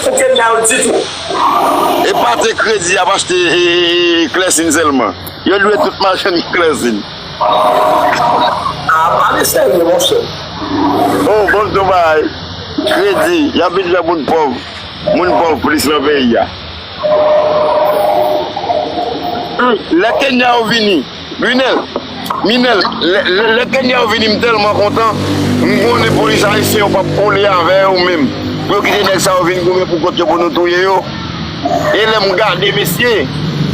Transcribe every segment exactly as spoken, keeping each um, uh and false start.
pou Kenya yo ditou. E pa te kredi y ap achte e, e, e, klèsin sèlman. Yo lwe tout machann klèsin. A, pale serye, monchè. Oh, bon, tout bagay. Kredi, y ap vin fè moun pòv. Moun pòv plis nan peyi a. Hmm, lè Kenya yo vini, Minel, Minel, lè, lè, lè Kenya yo vini, m tèlman kontan. M konnen polis ayisyen yo p ap kole avè yo menm. Pou yo kite nèg sa yo vin goumen pou kont yo pou nou touye yo. E lè m gade, mesye,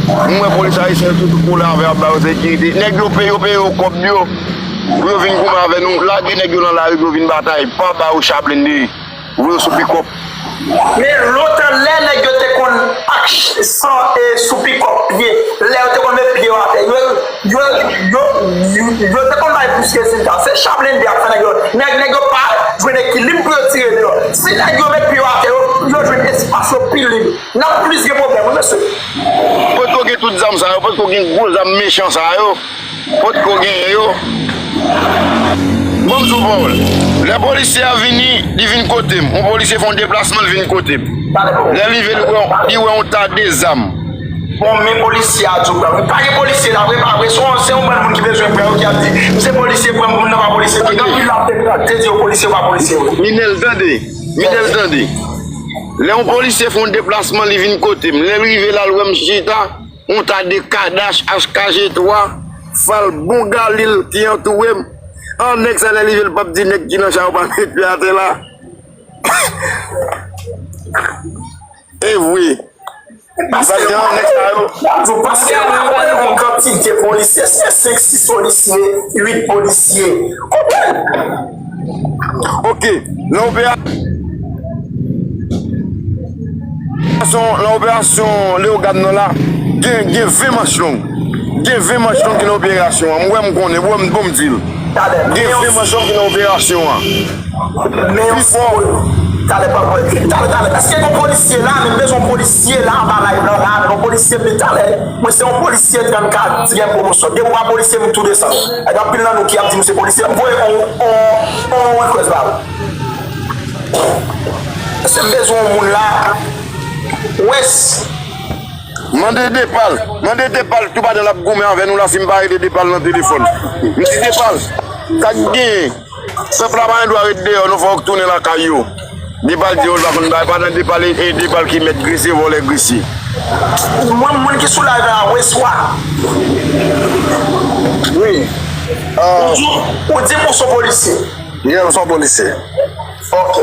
m wè polis ayisyen yo toujou kole avè yo, ap ba yo sekirite. Nèg yo peye, yo peye yo kòb yo. Pou yo vin goumen avè nou, lage nèg yo nan lari pou yo vin batay. Pa ba yo cha blende. Voye sou pikòp. Men lontan, lè nèg yo te konn ak ch-, san, e, sou pikòp pye, lè yo te konn met pye yo atè, yo, yo, yo, yo, yo te konn bay plis rezilta. Se cha blende ap fè nèg yo. Nèg, nèg yo pa jwenn ekilib pou yo tire deyò. Si nèg yo met pye yo atè, yo, yo jwenn espas yo pi lib. N ap plis gen pwoblèm, wi, mesye. Potko gen tout zam sa yo, potko gen gwo zam mechan sa yo. Potko genyen yo. Ban m di w pawòl. Lè polisye a vini, li vin kote m. Yon polisye fè yon deplasman, li vin kote m. Lè li rive, li wè, li wè yon ta de zam. Bon, men polisye a di w la. Wi, pa gen polisye la, vre, pa vre. Se yon, se yon bann moun ki bezwen pran yo ki ap di, "M se polisye, pran m, moun nan pa polisye." Gen anpil la te, te di yo polisye, pa polisye, wi. Minel, tande. Minel, tande. Lè yon polisye fè yon deplasman, li vin kote m. Lè l rive la, l wè m chita. Yon ta de kadach H K G twa, fal bon galil ki antoure m. An nèg sa lè li rive l p ap di nèg ki nan cha yo pa met pye atè la. E vre. Li pa t gen an nèg sa yo. Paske yo pa wè yon kantite polisye, se senk sis polisye, uit polisye. Konprann? Ok, nan opera- Nan operasyon Leyogàn nan la, gen, gen ven manch long. Gen ven manch long ki nan operasyon an. M wè m konnen, wè m bon m di l. Gen ven manch long ki nan operasyon an. Pi fò. Talè, talè, talè. Èske gen yon polisye la? Men m bezwen yon polisye la anba live lan la. Men yon polisye, men talè. Mwen se yon polisye trannkat, sizyèm pwomosyon. Depi w pa polisye, m tou desann. E gen anpil nan nou ki ap di m se polisye. M voye on, on, on request ba ou. Se m bezwen yon moun la. Wes. Mande Depal. Mande Depal toupadan l ap goumen avè nou la si m pa rele Depal nan telefòn. M di Depal, sa k genyen? Pèp la pa gen dwa ret deyò, nou fòk tounen lakay yo. Depal di yo l pa konn bay, pa nan Depal, e, e Depal ki mèt grese, vòlè grese. Mwen, moun ki sou live la, Wes Wa. Wi. Ou di, ou di m ou se yon polisye. Yeah, m se yon polisye. Ok.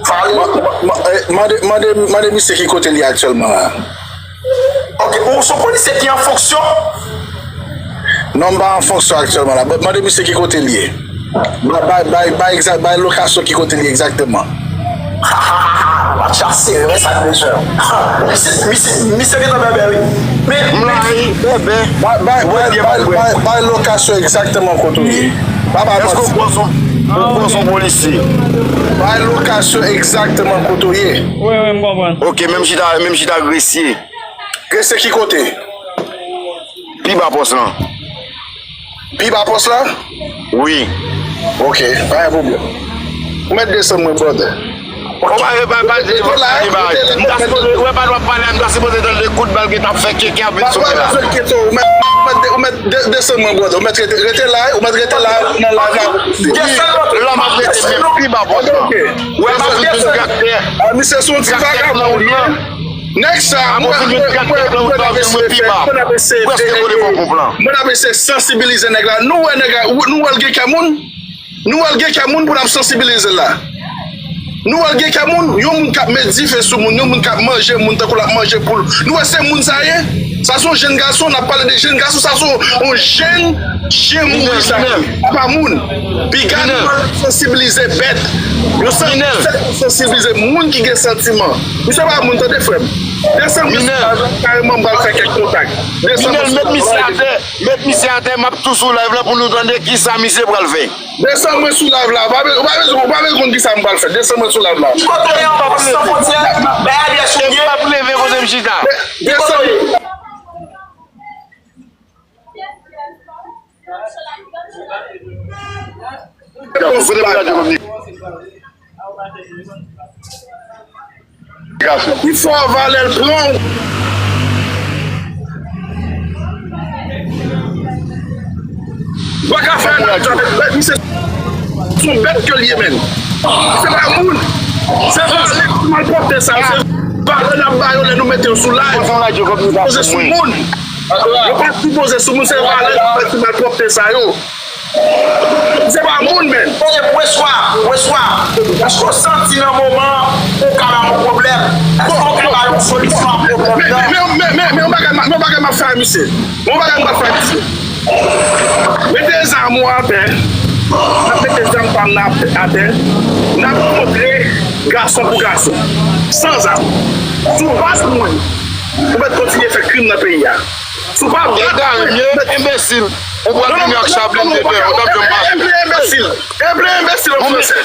Pale. Ma-, ma-, ma-, eh, mande, mande, mande misye ki kote li aktyèlman la. Ok, ou se yon polisye ki an fonksyon? Non, m pa an fonksyon aktyèlman la, but mande misye ki kote li ye. Bay, bay, bay, bay egza-, bay lokasyon ki kote li egzakteman. Match ap sere, men sa k bezwen. Misye, misye, misye gentan bèbè, wi. Men, m la, men, wi, bèbè. Bay, bay, bay, bay, bay, bay lokasyon egzakteman kote w ye. Pa bay manti. Èske w kwè se yon, ou kwè se yon polisye? Bay lokasyon egzakteman kote w ye. Wi, wi, m konprann. Ok, menm chita, menm chita gresye. Gresye ki kote? Pi ba pòs lan. Pi ba pòs la? Wi. Ok, pa gen pwoblèm. Ou mèt desann mwen, brother. Ou pa, pa, pa, pa, rete la, rete la, m ta sipoze, ou wè pa dwa pale a, m ta sipoze tande kout bal ki t ap fè keke ap vin sou mwen la. Pa bezwen kete, ou mèt, ou mèt de-, ou mèt de-, desann mwen, brother. Ou mèt rete, rete la, ou mèt rete la, nan live la. Wi, la m ap rete, men pi ba pòs lan. Ok. Ou wè m ap vin vin graktè. Ah, misye se yon ti vagabon, wi. Nèg sa, mwen, mwen, mwen, mwen ap eseye fè, mwen ap eseye, mwen ap eseye sansibilize nèg la. Nou wè nèg la, nou wè l gen kè moun? Nou wè l gen kè moun pou n ap sansibilize l la? Nou wè l gen kè moun? Yon moun k ap met dife sou moun, yon moun k ap manje moun tankou l ap manje poul. Nou wè se moun sa ye? Sa se yon jenn gason, n ap pale de jenn gason, sa se yon, yon jenn chen mouri sa ye. Sa pa moun. Piga nou al sansibilize bèt. Yo sansibilize moun ki gen santiman. Misye pa moun, tande frè m. Desann mwen sou live la, kareman m pral fè kèk kontak. Desann mwen sou live la. Minel, met misye atè, met misye atè, m ap tou sou live la pou nou tande kisa misye pral fè. Desann mwen sou live la, ou pa bezwen, ou pa bezwen, ou pa bezwen konn kisa m pral fè. Desann mwen sou live la. Ki kote w ye ankò, Sans Frontières? Bay adyès ou byen. M p ap leve kote m chita. Desann. Li fè w valè l pran w. Ou pa ka fè analoji avèk bèt, misye se yon bèt ke l ye, menn. Se pa moun. Se valè ti malpwòpte sa yo, se valè n ap ba yo lè nou mete yo sou live. Poze sou moun. Yo pa sipoze sou moun, se valè n ap ba ti malpwòpte sa yo. Se pa moun, menn. Weswa, Weswa, èske w santi nan moman ou ka ba yon pwoblèm? Èske w ka ba yon solisyon a pwoblèm nan? Men, men, men, men, men yon bagay m ap fè a misye. Men yon bagay m ap fè a misye. Mete zam ou atè. N ap mete zam pa m nan atè. N ap kontre gason pou gason. San zam. Si w pa sou mwen, ou mèt kontinye fè krim nan peyi a. Si w pa bat mwen, ou mèt enbesil. Ou pral vini ak sa blende dèyè w, w t ap janm pase. Enbesil. Enbesil an fransè.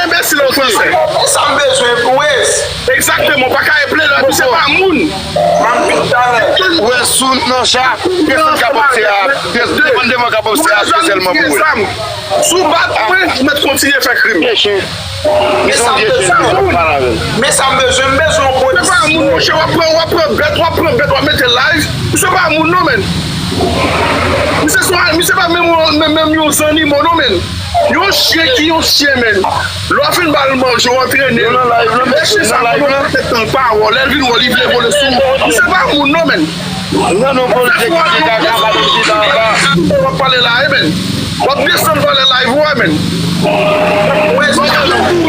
Enbesil an fransè. Men sa m bezwen pou Wes. Egzakteman, ou pa ka eple lè misye pa moun. M ap vin talè. Wes sou nan sa, desann kapòt se a, desann devan kapòt se a, se sèlman pou Wes. Si w bat mwen, ou mèt kontinye fè krim. Men sa m bezwen, men sa m bezwen, m bezwen yon polis. Se pa moun, monchè, w ap pran, w ap pran bèt, w ap pran bèt, w ap mete live. Misye pa moun non, menn. Misye se, misye pa menm, menm, menm yon zannimo non, menn. Yon chen ki yon chen, menn. Lè w fin ba l manje, w antrene l. Lè chen sa, w ap fè tan pawòl, lè l vin wè, li vle vole sou ou. Misye pa moun non, menn. Nan non politik ki ka ka pale m chita anba. W ap pale la, e menn. W ap desann valè live ou a, menn.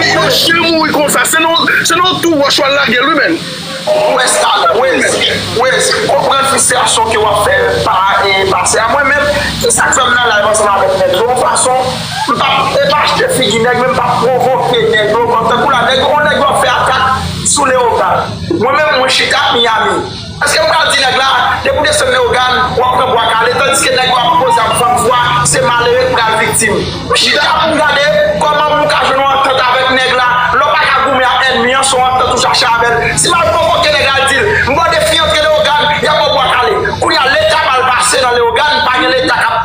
Yo chen mouri konsa. Se nan, se nan tou wòch w al lage l, wi, menn. Wes, wes, wes, konprann fristrasyon ke w ap fè pa, e, pase a. Mwen menm, ki sa k fè m nan live ansanm avèk nèg yo? Yon fason, m p ap, e, pa achte figi nèg, men m p ap pwovoke nèg yo. Tankou la, nèg yo, yon nèg yo ap fè atak sou Leyogàn. Mwen menm, mwen chita Miami. Èske m pral di nèg la, depi w desann Leyogàn, w ap pran bwa kale, tandiske nèg yo ap poze ap fann fwa, se malere k pral viktim. M chita pou m gade kòman pou m ka jwenn yon antant avèk nèg la. Lè w pa ka goumen ak ènmi an, se yon antant ou chache avè l. Si m al pwovoke nèg la, di l, m ba w defi antre Leyogàn, y ap ba w bwa kale. Kounye a, Leta mal pase nan Leyogàn, pa gen Leta k ap,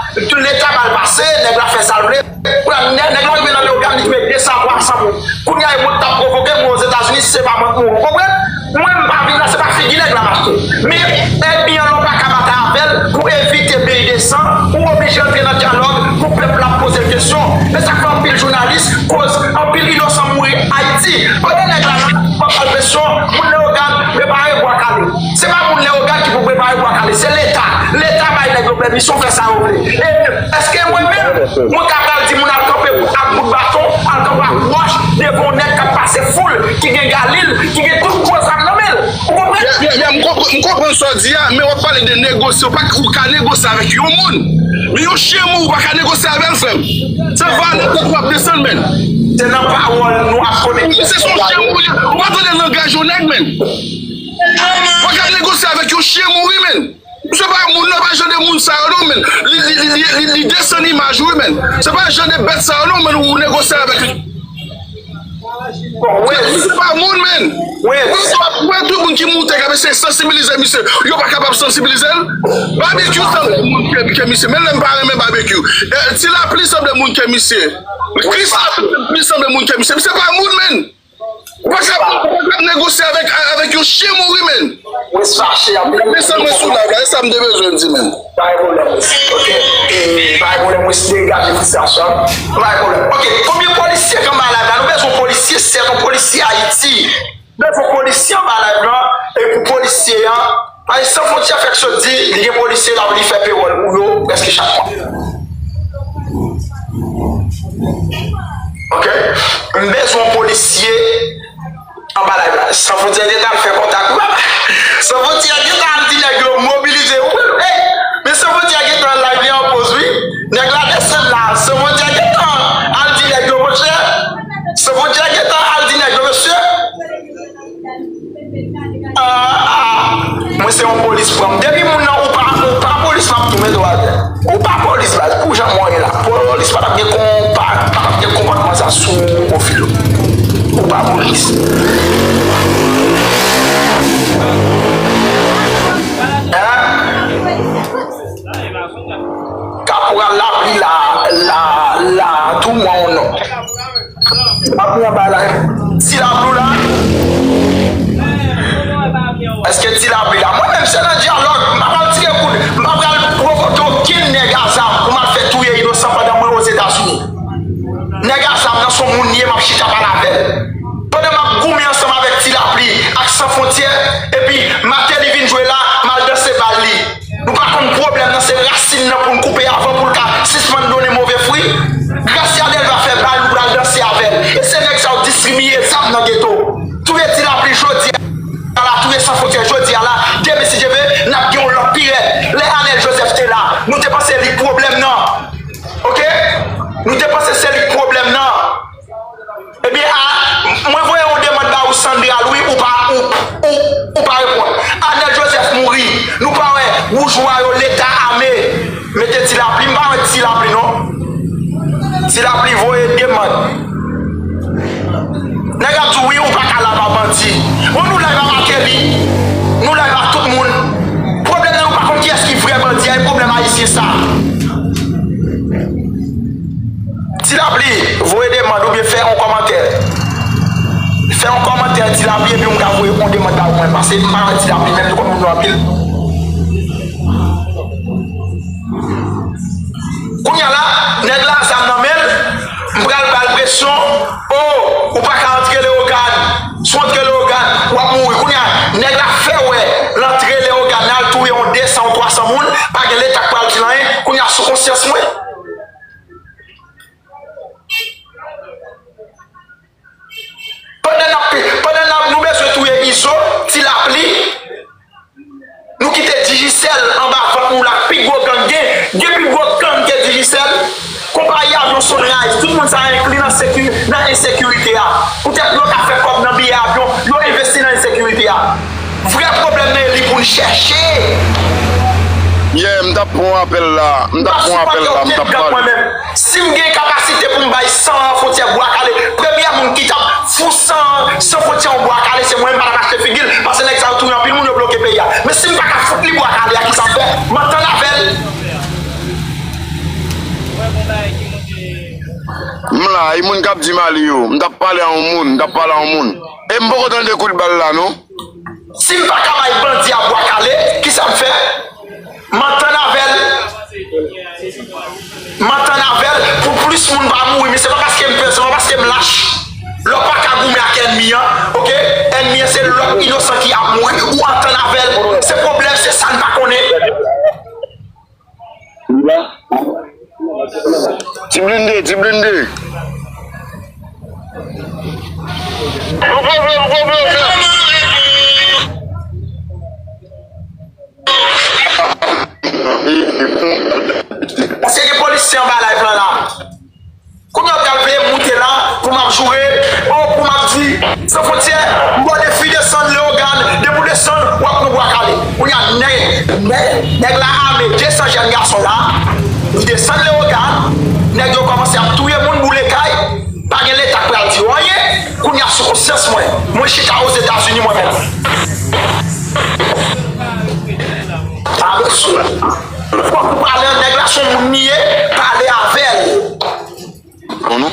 Leta mal pase, nèg la fè sa l vle. Kounye a, nèg, nèg la rive nan Leyogàn, li touye de san, twa san moun. Kounye a, e moun t ap pwovoke m, mwen Ozetazini, se pa mwen k mouri. Ou konprann? Mwen, m pa vin la, se pa figi nèg la m achte. Men, ènmi an, lè w pa ka batay avè l pou evite peyi desann, ou oblije antre nan dyalòg pou pèp la poze l kesyon. E sa k fè anpil jounalis, koz anpil inosan mouri Ayiti. Pandan nèg la, w ap fè l presyon, moun Leyogàn, prepare bwa kale. Se pa moun Leyogàn ki pou prepare bwa kale, se Leta. Leta bay nèg yo pèmisyon fè sa yo vle. E èske mwen menm, mwen ka pral di moun al kanpe ak bout baton, al kanpe ak wòch devan yon nèg k ap pase foul, ki gen galil, ki gen tout gwo zam nan men l? Ou konprann? Ya, ya, ya, m konprann, m konprann sa w di a, men w ap pale de negosye, w pa, ou ka negosye avèk yon moun. Men yon chen mou, ou pa ka negosye avè l, frè m. Se valè tèt w ap desann, menn. Se nan pawòl nou ap konekte. Se son chen mou, ou pa tande langaj yon nèg, menn. Ou pa ka negosye avèk yon chen mouri, menn. Misye pa moun, non, pa jan de moun sa yo, non, menn. Li, li, li, li, li, li desann imaj ou, wi, menn. Se pa jan de bèt sa yo, non, menn, ou negosye avèk li. Bon, Wes. Misye pa moun, menn. Wes. Mwen, mwen, tout moun ki moute k ap eseye sansibilize misye, yo pa kapab sansibilize l. Babekyou sanble moun ke, ke misye. Menm lè m pa renmen Babekyou. Eh, Ti Lapli sanble moun ke misye. Chris Lapli sanble moun ke misye. Misye pa moun, menn. Ou pa ka, ou pa ka negosye avèk, avèk yon chen mouri, menn. Wes fache, ap desann mwen sou live la, e sa m te bezwen di, menn. Pa gen pwoblèm, Wes. Ok. E, pa gen pwoblèm, Wes, degaje fristrasyon. Pa gen pwoblèm. Ok, konbyen polisye k anba live la? Nou bezwen yon polisye, sèt, yon polisye Ayiti. Bezwen yon polisye anba live la, e pou polisye an, Paske San Fwontyè fèk sot di, li gen polisye l ap, li fè pewòl pou yo prèske chak mwa. Ok? M bezwen yon polisye anba live la. San Fwontyè gentan al fè kontak. San Fwontyè gentan al di nèg yo mobilize. Ou konprann? Ey! Men San Fwontyè gentan al live li an poz, wi. Nèg la desann la. San Fwontyè gentan al di nèg yo, monchè. San Fwontyè gentan al di nèg yo, mesye. Ah, ah. Mwen se yon polis pran m. Depi moun nan ou pa, ou pa polis, m ap tou mete w atè. Ou pa polis, baz. Pou jan mwen ye la. Polis pa t ap gen kon, pa, pa t ap gen konpòtman sa sou pwofil ou. Ou pa polis. Hein? Kaporal Lapli la, la, la, tou mwen yon non. Ap pran bagay la. Ti Lapli w la? Èske Ti Lapli la? Mwen menm se nan dyalòg. M pa pral tire kout. M pa pral pwovoke okenn nèg a zam pou m al fè touye inosan pandan mwen Ozetazini. Nèg a zam nan se yon moun li ye, m ap chita pale avè l. Pandan m ap goumen ansanm avèk Ti Lapli ak San Fwontyè, epi Martelly vin jwe la, m al danse bal li. Nou pa konn pwoblèm nan se rasin nan pou n koupe avan pou l ka sispann donnen move fwi. Gracia Delva fè bal nou pral danse avè l. E se nèg sa yo distribiye zam nan geto. Touye Ti Lapli jodi a la, touye San Fwontyè jodi a la, demen si Dye vle, n ap gen yon lòt pi rèd. Lè Anèl Jozèf te la, nou te panse li k pwoblèm nan. Oke? Nou te panse se li k pwoblèm nan. Ebyen, a, mwen voye yon demann ba ou, Sandra Louis, ou pa, ou, ou, ou pa reponn. Anèl Jozèf mouri. Nou pa wè wouj wa yo, Leta ame. Mete Ti Lapli, m pa wè Ti Lapli, non. Ti Lapli voye demann. Nèg ap di w, wi, ou pa ka live a bandi. Bon, nou live a Martelly. Nou live a tout moun. Pwoblèm nan, nou pa konn kiyès ki vrè bandi a, e pwoblèm ayisyen sa. Ti Lapli, voye demann oubyen fè yon kòmantè. Fè yon kòmantè, Ti Lapli, epi m ka voye yon demann ba ou mwen. Pase m pa wè Ti Lapli, menm li konn moun yo anpil. Kounye a la, nèg la zam nan men l, m pral ba l presyon. O, ou pa ka antre Leyogàn. Si w antre Leyogàn, w ap mouri. Kounye a, nèg la fè wè l antre Leyogàn, l al touye yon de san ou twa san moun, pa gen Leta k pral di l anyen. Kounye a, sou konsyans mwen. Pandan n ap, pandan n ap, nou bezwen touye Izo, Ti Lapli, nou kite Digicel anba vant nou la, pi gwo gang gen, gen pi gwo gang ke Digicel. Konpayi avyon Sunrise, tout moun sa a enkli nan seki-, nan ensekirite a. Poutèt yo ka fè kòb nan biyè avyon, yo envesti nan ensekirite a. Vrè pwoblèm nan e li pou n chèche. Yeah, m t ap pran apèl la, m t ap pran apèl la, m t ap pale. Si m gen kapasite pou m bay san an fwontyè Bwa Kale, premyè moun ki t ap fout san an san fwontyè yon Bwa Kale, se mwen, m pa t ap achte figi l, paske nèg sa yo touye anpil moun, yo bloke peyi a. Men si m pa ka fout li Bwa Kale a, ki sa m fè? M antann avè l. M la, e moun k ap di m ale yo. M t ap pale a yon moun, m t ap pale a yon moun. E m poko tande kout bal la, non. Si m pa ka bay bandi a Bwa Kale, ki sa m fè? M antann avè l. M antann avè l pou plis moun pa mouri, men se pa paske m pè, se pa paske m lach. Lè w pa ka goumen ak ènmi an, oke? Ènmi an se lòt inosan ki ap mouri, ou antann avè l. Se pwoblèm, se sa n pa konnen. Ti blende, ti blende. Gwo pwoblèm, gwo pwoblèm. Paske gen polisye anba live lan la. Kounye a w pral veye m moute la pou m ap joure, o, pou m ap di, San Fwontyè, m ba w defi desann Leyogàn, depi w desann, w ap pran Bwa Kale. Kounye a, nèg, nèg, nèg la ame, de san jèn gason la, li desann Leyogàn, nèg yo kòmanse ap touye moun, boule kay, pa gen Leta k pral di yo anyen. Kounye a, sou konsyans mwen, mwen chita Ozetazini mwen menm. Pa bezwen. Fòk ou pale, nèg la se yon moun li ye, pale avè l. Konnen?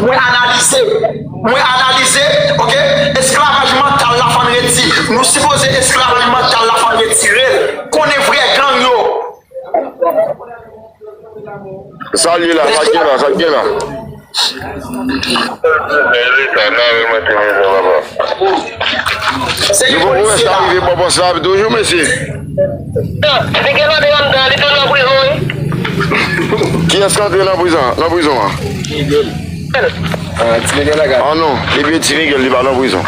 Mwen analize, mwen analize, oke? Esklavaj mantal la fò n reti-, nou sipoze esklavaj mantal la fò n retire l. Konnen vrè gang yo. Sa l ye la, sa k gen la, sa k gen la. Yo poko wè sa rive bò bòs la toujou, mesye. Ti nèg la te anndan, li te nan prizon, wi. Kiyès k antre nan prizon, nan prizon an? Ah non, ebyen Ti Miguel li pa nan prizon.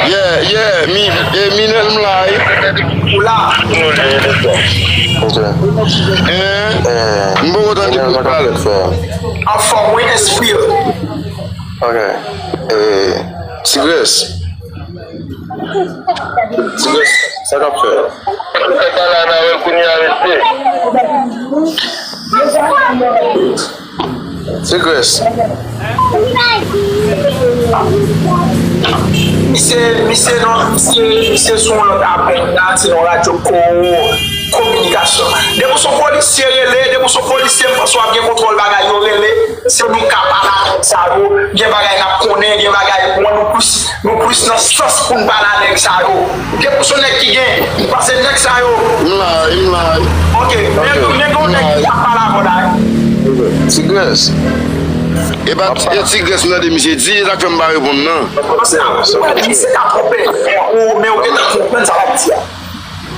Yeah, yeah, mi, e, Minel m la, wi. Ou la. Ok. Hein? M poko tande kout bal. Anfòm, wi, enspire. Ok. E, Ti Grès. Ti Grès, sa k ap fè? Sa k ap fè la, n a wè kounye a, mesye. Se Grès. Misye, misye non, misye, misye sou yon lòt apèl la, se yon radyo ko, kominikasyon. Depi w se yon polisye, rele, depi w se yon polisye, m panse w ap gen kontwòl bagay yo, rele. Se nou k ap pale ak nèg sa yo, gen bagay n ap konnen, gen bagay, bon, nou plis, nou plis nan sans pou n pale a nèg sa yo. Gen pou se nèg ki gen, m panse nèg sa yo. M la, m la. Ok, men, men gen yon nèg ki ap pale avè w la. Ti Grès. E pa, e Ti Grès m tande misye di, e sa k fè m pa reponn nan. Misye ka twonpe, men ou, men ou gentan konprann sa l ap di a.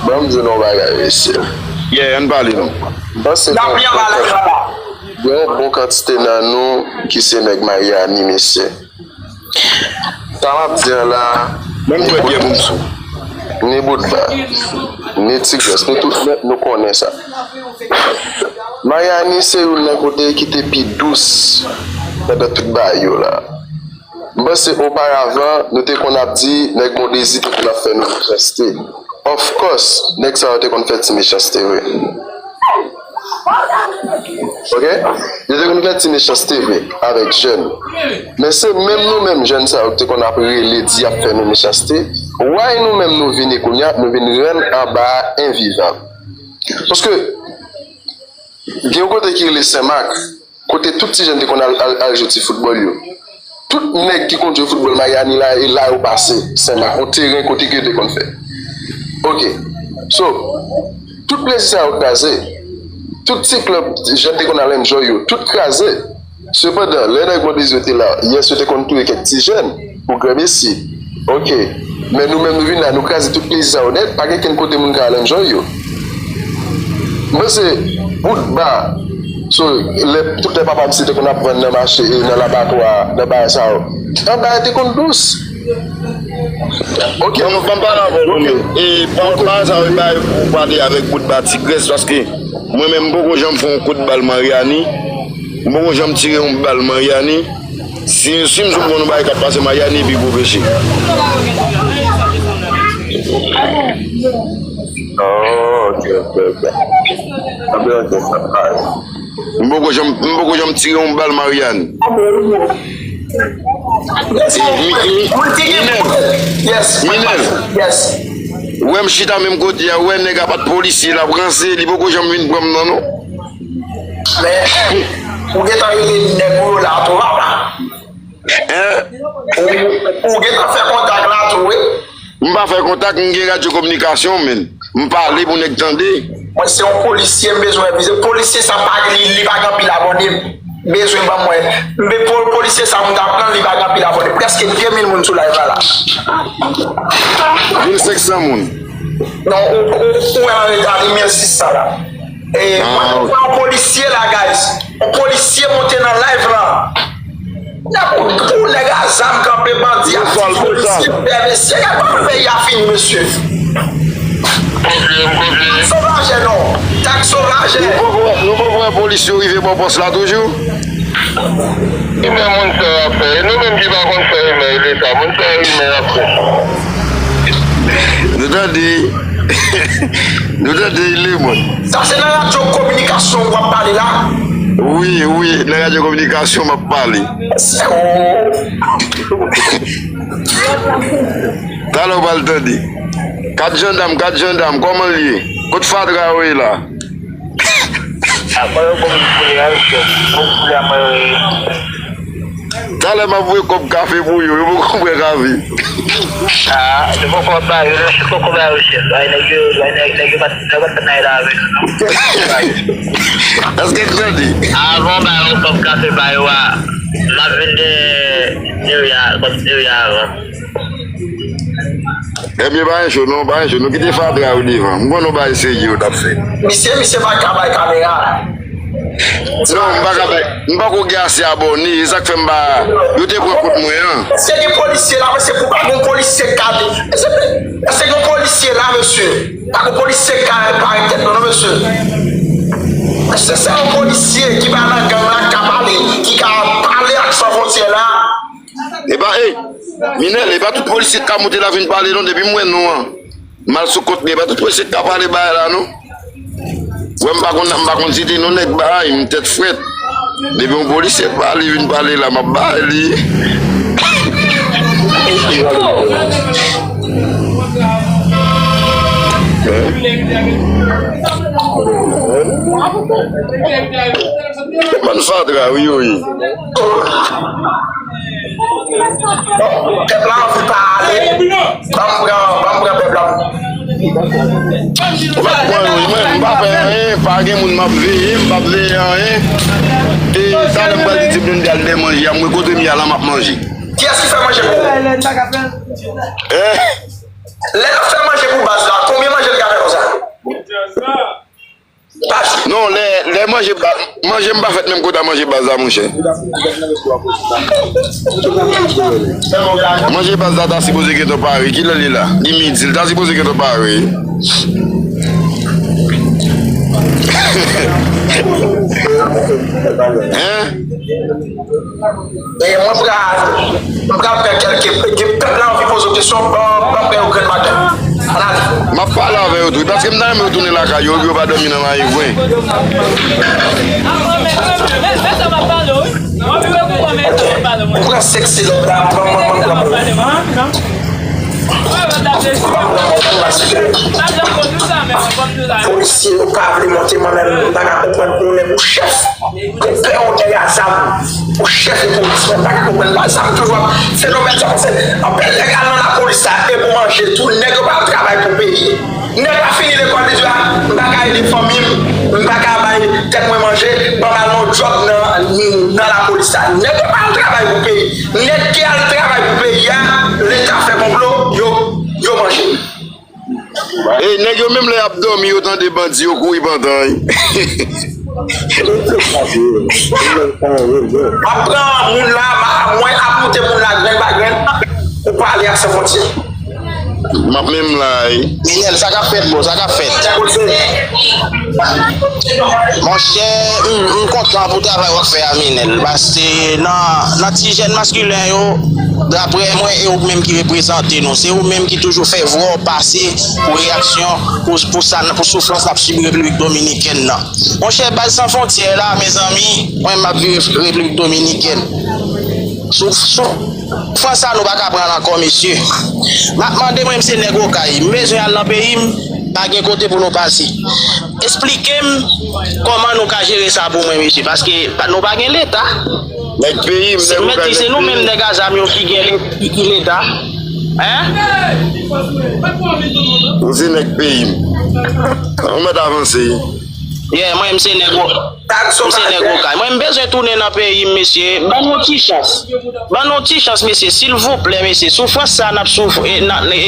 Ban m di nou yon bagay, mesye. Yeah, ann pale non. M panse gen yon bon kantite nan nou ki se nèg Maryani, mesye. Sa m ap di an la, menm kwè byen pou m sou. Ni Boutba, ni Ti Grès, nou tout nèt, nou konnen sa. Maryani se youn nan kote ki te pi dous pandan tout bagay yo la. M panse oparavan, nou te konn ap di, nèg Bon Dezi te konn ap fè nou mechanste. Of course, nèg sa yo te konn fè ti mechanste vre. Ok? Yo te konn fè ti mechanste vre avèk jèn. Men se menm nou menm jèn sa yo ki te konn ap rele di y ap fè nou mechanste. Why nou menm nou vini kounye a, nou vin rann anba a envivab? Paske gen yon kote ki rele Senmak, kote tout ti jèn te konn al, al, al jwe ti foutbòl yo. Tout nèg ki konn jwe foutbòl Maryani la, e la yo pase, Senmak, yon teren kote ke yo te konn fè. Ok. So, tout plezi sa yo kraze. Tout ti klèb jèn te konn al enjoy yo, tout kraze. Sepandan, lè nèg Bon Dezi yo te la, yes, yo te konn touye kèk ti jèn pou grèmesi. Ok. Men nou menm nou vin la, nou kraze tout plezi sa yo nèt, pa gen kenn kote moun ka al enjoy yo. M panse, Boutba, so, lè, tout lè papa misye te konn ap vann nan mache, e nan labatwa, nan bagay sa yo. Anba a te konn dous. Ok. Ban m, ban m pale avè w, Tony. E pa, pa sa, e bay ou pale avèk Boutba, Ti Grès, paske mwen menm, m poko janm fè yon kout bal Maryani. M poko janm tire yon bal Maryani. Si, si m sot konn yon bagay k ap pase Maryani, epi gwo peche. Oh, ok, ok, ok. Anben, ok, sa, alright. M poko janm, m poko janm tire yon bal Maryani. Minèl. Minèl. Wè m chita menm kote a, wè nèg a pa t polisye, l ap ranse, li poko janm vin pran m nan, non. Men, ou gentan rele nèg ou yo la tou, papa. Hein? Ou, ou gentan fè kontak la tou, wi. M pa fè kontak, m gen radyo kominikasyon, men. M pale pou nèg tande. Mwen se yon polisye, m bezwen vize. Polisye sa pa, li, li pa gen anpil abòne. Bezwen ban mwen. M be-, pol-, polisye sa, m ta pran, li pa gen anpil abòne. Prèske de mil moun sou live la la. Mil senk san moun. Non, ou, ou, ou wè nan reta, li mil sis sa la. E, mwen, mwen yon polisye la, guys. Yon polisye monte nan live la. Nèg ou, ou nèg a zam kanpe bandi ap di polisye pè mesye. Gad kòman peyi a fini, mesye. Sovaje non. Tak sovaje. Nou poko, nou poko wè polis yo rive bò pòs la toujou? Ki men moun sa yo ap fè? E nou menm ki pa konn fè rimè, e Leta, moun sa yo rimè y ap fè. Nou tande, nou tande Lemond. Sa se nan radyo kominikasyon w ap pale la? Wi, wi, nan radyo kominikasyon m ap pale. Se ou. Talè w pral tande. Kat jandam, kat jandam, kòman l ye? Kot fatra yo ye la? Ah, mwen yo bon moun koulye a, mesye. Bon koulye a, mwen yo ye. Talè m ap voye kòb kafe pou yo, yo poko pran kafe. Ah, yo poko ba yo, yo poko ba yo, chèf. Ay, nèg yo, ay, nèg, nèg yo pa t, nèg yo pa t nan la avè nou, non. Èske n tande? Avan ba yo kòb kafe ba yo a, m ap vin de diri a, kòb diri a avan. Ebyen, pa gen cho, non, pa gen cho. Nou kite fatra yo devan. M konn yon bagay serye yo t ap fè. Misye, misye pa ka bay kamera. Non, m pa ka bay. M pako gen ase abòne. E sa k fè m pa. Yo te pran kont mwen an. Èske gen polisye la, mesye, pou pa gen polisye k ka. Èske, èske gen polisye la, mesye? Pa gen polisye k ka parèt tèt non, non, mesye. Èske se yon polisye ki pa nan gang la, k ka pale, ki ka pale ak San Fwontyè la? E pa, e, Minèl, e pa tout polisye k ka monte la vin pale non, depi m wè non an. M al sou kont li, e pa tout polisye k ka pale bagay la non. Wè m pa konn, m pa konn site non nèg bay, m tèt frèt. Depi yon polisye pale, vin pale la, m ap ba li. Bann fatra, wi, wi. Pèp la anvi pale. Ban m pran, ban m pran pèp la. Ou pa pran, wi, mwen, m pa fè anyen, pa gen moun m ap veye, m p ap veye anyen. E talè m pral di Tibloun de al dè manje a, mwen kote m ye a la m ap manje. Kiyès ki fè manje pou ou? Eh? Lè l ap fè manje pou baz la, konbyen manje l ka fè konsa? Pa jou. Non, lè, lè manje ba-, manje m pa fèt menm kote a manje baz la, monchè. Manje baz la ta sipoze gentan pare. Kilè l ye la? Li midi, l ta sipoze gentan pare. Hein? E mwen pral, mwen pral fè kèlke, gen pèp la anvi poze w kesyon, ban, ban frè yo grenn maten. Ann ale. M ap pale avè yo tou, paske m ta renmen yo tounen lakay yo, yo pa dòmi nan mayigwen. Ou pran seksi lòt la, pran, pran, pran, pran. Polisye yo pa vle monte, mwen menm, m pa ka konprann, ou menm ou chèf. Ou pè yon nèg a zam, ou chèf de polis, mwen pa ka konprann pa zam toujou ap fenomèn sa pase. Anpil nèg al nan lapolis la e pou manje tou, nèg yo pa al travay pou peyi. Nèg la fini lekòl, li di a, m pa ka ede fanmi m, m pa ka bay tèt mwen manje, ban m al nan yon djòb nan, nan lapolis la. Nèg yo pa al travay pou peyi. Nèg ki al travay pou peyi a, leta fè konplo, yo, yo manje. E nèg yo menm lè y ap dòmi, yo tande bandi, yo kouri pantan, wi. M ap pran moun la, ma-, mwen ap moute moun la grenn pa grenn pou pale ak San Fwontyè. M ap menm la, wi. Minèl, sa k ap fèt, bro? Sa k ap fèt? Monchè, m, m kontan pou travay w ap fè a, Minèl. Paske nan, nan ti jèn maskilen yo, daprè mwen, e ou menm ki reprezante nou. Se ou menm ki toujou fè vwa w pase pou reyaksyon, pou, pou sa, pou soufrans n ap sibi Repiblik Dominikèn nan. Monchè, baz San Fwontyè la, mezanmi, mwen m ap viv Repiblik Dominikèn. Sou, sou, Frans sa nou pa ka pran l ankò, mesye. M ap mande, mwen, m se nèg Okay. M bezwen al nan peyi m, pa gen kote pou nou pase. Esplike m kòman nou ka jere sa pou mwen, mesye, paske pa, nou pa gen leta. Nèg peyi m, se, nèg mèt Okay, di, se nèg nou menm peyi m. Nèg a zam yo ki gen le-, ki, ki leta. Hein? Ou se nèg peyi m. Ou mèt avanse. Yeah, mwen, m se nèg, m se nèg Okay. Mwen, m bezwen tounen nan peyi m, mesye. Ban nou ti chans. Ban nou ti chans, mesye, silvouplè, mesye. Soufrans sa n ap souf-, e, na-, e,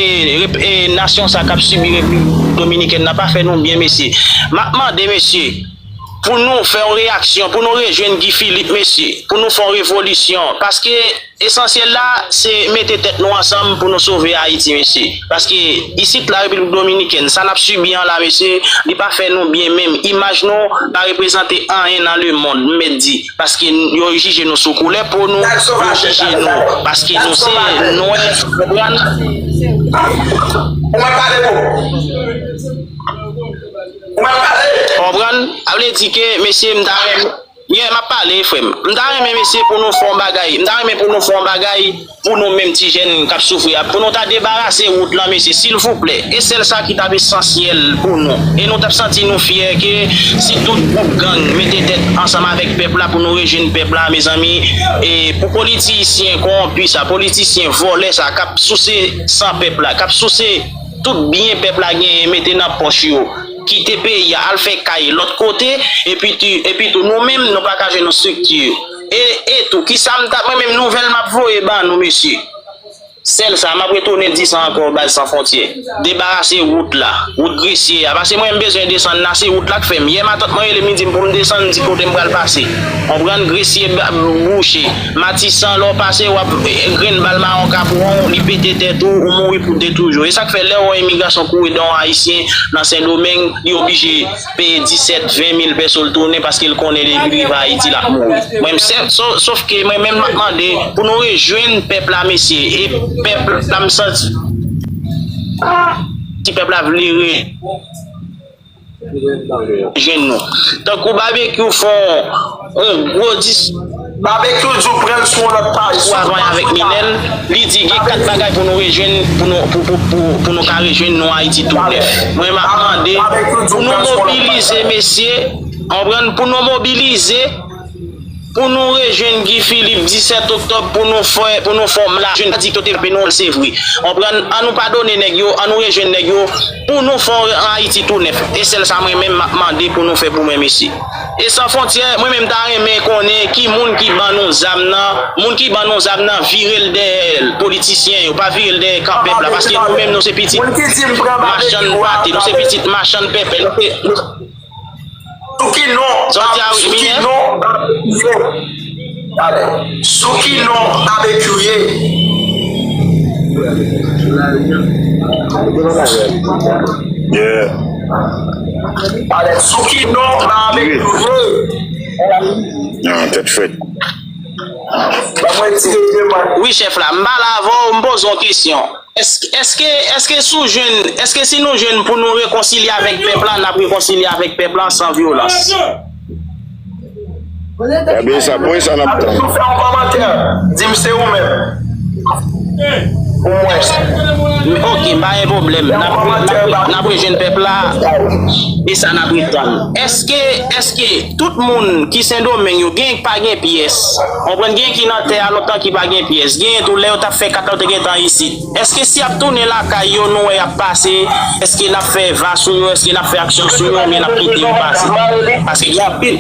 e, e, nasyon sa k ap sibi Repiblik Dominikèn nan pa fè nou byen, mesye. M ap mande, mesye, pou nou fè yon reyaksyon, pou nou rejwenn Guy Philippe, mesye, pou nou fè yon revolisyon. Paske esansyèl la, se mete tèt nou ansanm pou nou sove Ayiti, mesye. Paske isit la, Repiblik Dominikèn, sa n ap sibi an la, mesye, li pa fè nou byen menm. Imaj nou pa reprezante anyen nan lemonn, m mèt di. Paske n-, yo jije nou sou koulè po nou, yo jije nou paske nou se nwè, konprann? Ou mèt pale, bro. Ou mèt pale. Konprann? A vle di ke, mesye, m ta renmen, yeah, m ap pale, frè m. M ta renmen, mesye, pou nou fè yon bagay. M ta renmen pou nou fè yon bagay pou nou menm ti jèn k ap soufri a, pou nou ta debarase wout lan, mesye, silvouplè. E sèl sa ki t ap esansyèl pou nou. E nou t ap santi nou fyè ke si tout gwoup gang mete tèt ansanm avèk pèp la pou nou rejwenn pèp la, mezanmi, e pou politisyen kowonpi sa, politisyen vòlè sa k ap souse san pèp la, k ap souse tout byen pèp la genyen mete nan pòch yo, kite peyi a, al fè kay lòt kote, epi tou, epi tou, nou menm, nou pa ka jwenn yon estrikti. E, e tou, kisa m t ap, mwen menm, nouvèl m ap voye ban nou, mesye. Sèl sa, m ap retounen di sa ankò, baz San Fwontyè. Debarase wout la, wout Gresye a, paske mwen, m bezwen desann la, se wout la k fè m. Yè matant mwen rele m, li di m pou m desann, m di kote m pral pase. Konprann, Gresye ba-, bouche. Matisan, lè w pase, w ap, e, grenn bal mawon ka pran w, li pete tèt ou, ou mouri pou de toujou. E sa k fè lè w wè imigrasyon kouri dan w ayisyen nan Sendomeng, li oblije peye disèt, ven mil pèso l tounen paske l konnen depi l rive Ayiti l ap mouri. Mwen, m sè-, so-, sof ke mwen menm m ap mande pou nou rejwenn pèp la, mesye, e pèp la m santi, si pèp la vle re- jwenn nou. Tankou Babekyou fè yon gwo dis Babekyou di w pran l sou yon lòt paj. Pou ansanm avèk Minèl, li di gen kat bagay pou nou rejwenn, pou nou, pou, pou, pou, pou nou ka rejwenn nou Ayiti tou nèf. Mwen, m ap mande pou nou mobilize, mesye, konprann, pou nou mobilize, pou nou rejwenn Guy Philippe disèt oktòb, pou nou fè, pou nou fè yon lajounen. Di kote l pe nou, se vre. Konprann, an nou padone nèg yo, an nou rejwenn nèg yo, pou nou fè yon Ayiti tou nèf. E sèl sa mwen menm m ap mande pou nou fè pou mwen, mesye. E San Fwontyè, mwen menm ta renmen konnen ki moun ki ban nou zam nan, moun ki ban nou zam nan vire l dèyè politisyen yo, pa vire l dèyè kan pèp la, paske nou menm nou se pitit machann pate, nou se pitit machann pèpè, nou se, nou Sou ki non, sou ki non Babekyou ye? Talè. Sou ki non Babekyou ye? Yeah. Talè, sou ki non Babekyou ye? Non, tèt frèt. Ban mwen tire de mwen. Wi, chèf la, m pale avè w, m poze w kesyon. Èske, èske, èske si w jwenn, èske si nou jwenn pou nou rekonsilye avèk pèp la, n ap rekonsilye avèk pèp la san vyolans? Ebyen, sa, pou sa n ap tann. Fè yon kòmantè, di m se ou menm. Pou mwen. Ok, pa gen pwoblèm. N ap, n ap, n ap rejwenn pèp la, e sa n ap ret tann. Èske, èske tout moun ki Sendomeng yo, gen ki pa gen pyès? Konprann, gen ki nan tè a lontan ki pa gen pyès. Gen tou lè yo t ap fè kat la, yo te gentan isit. Èske si y ap tounen lakay yo, nou wè y ap pase, èske n ap fè va sou yo, èske n ap fè aksyon sou yo, oubyen n ap kite yo pase? Paske gen anpil.